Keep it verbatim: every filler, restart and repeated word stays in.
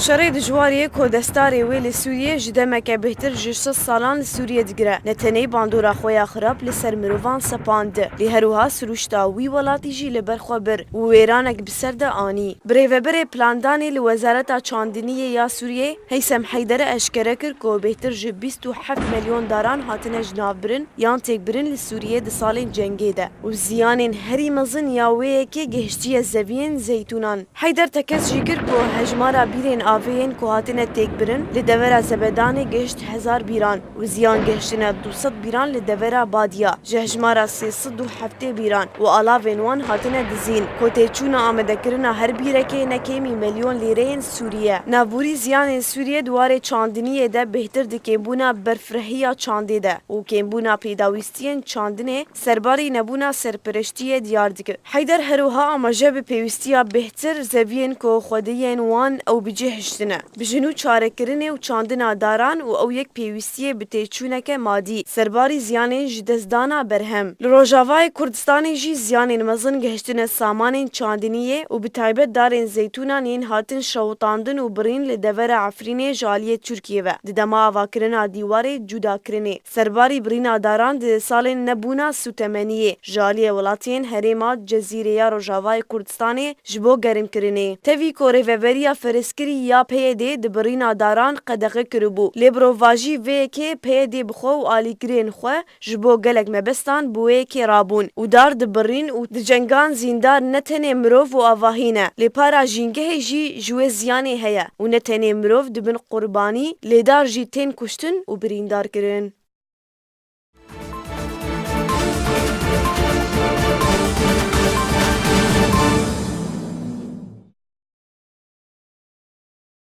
Şerê dijwariyê ku destarê wê li Sûriyê ji demeke bêhtir ji sed salan li Sûriyê digire, ne tenê bandora xwe ya xirab li ser mirovan sepand, lê her wiha sirûşta wî welatî jî li ber xwe bir û wêranek bi ser de anî. Birêveberê plandanê li Wezareta Çandiniyê ya Sûriyê, Heysem Heyder eşkere kir ku bêhtir ji bîst û heft milyon daran hatine jinavbirin yan têkbirin li Sûriyê di salên cengê de û ziyanên herî mezin ya wê yekê gihiştiye zeviyên zeytûnan. Heyder tekez jî kir ku hejmara bîrên avê yên ku hatine têkbirin li devera Zebedanê gihişt hezar bîran û ziyan gihiştine du sed bîran li devera Badiya ji hejmara sê sed û heftê bîran û alavên wan hatine dizîn. Ku têçûna amadekirina her bîrekê ne kêmî milyon lîreyên Sûrî ye. Navborî ziyanên Sûriyê di warê çandiniyê de bêhtir di kêmbûna berfirehî ya çandê de û kêmbûna pêdawîstiyên çandinê serbarî nebûna serpereştiyê diyar dike. Heyder her wiha amaje bi pêwîstiya bêhtir zeviyên ku xwediyên wan ew bi cih hiştine, bi jinû çarekirinê û çandina daran û ew yek pêwîstiyê bi têçûneke madî serbarî ziyanên ji destdana berhem. Li Rojavayê Kurdistanê jî ziyanên mezin gihiştine samanên çandiniyê û bi taybet darên zeytûnan yên hatin şewitandin û birîn li devera Efrînê ji aliyê Tirkiyê ve di dema avakirina dîwarê cudakirinê. Serbarî birîna daran di salên nebûna sûtemeniyê ji aliyê welatiyên herêma Cezîrê ya Rojavayê Kurdistanê ji bo germkirinê. Tevî ku rêveberiya ferezkirî ya P Y D di birîna daran qedexe kiribû, lê bi rovajî vê yekê P Y D bi xwe û alîgirên xwe ji bo gelek mebestan bi wê yekê rabûn û dar dibirîn û di cengan zîndar ne tenê mirov û avahî ne, lê para jîngehê jî ji wê ziyanê heye û ne tenê mirov dibin qurbanî, lê dar jî tên kuştin û birîndar kirin.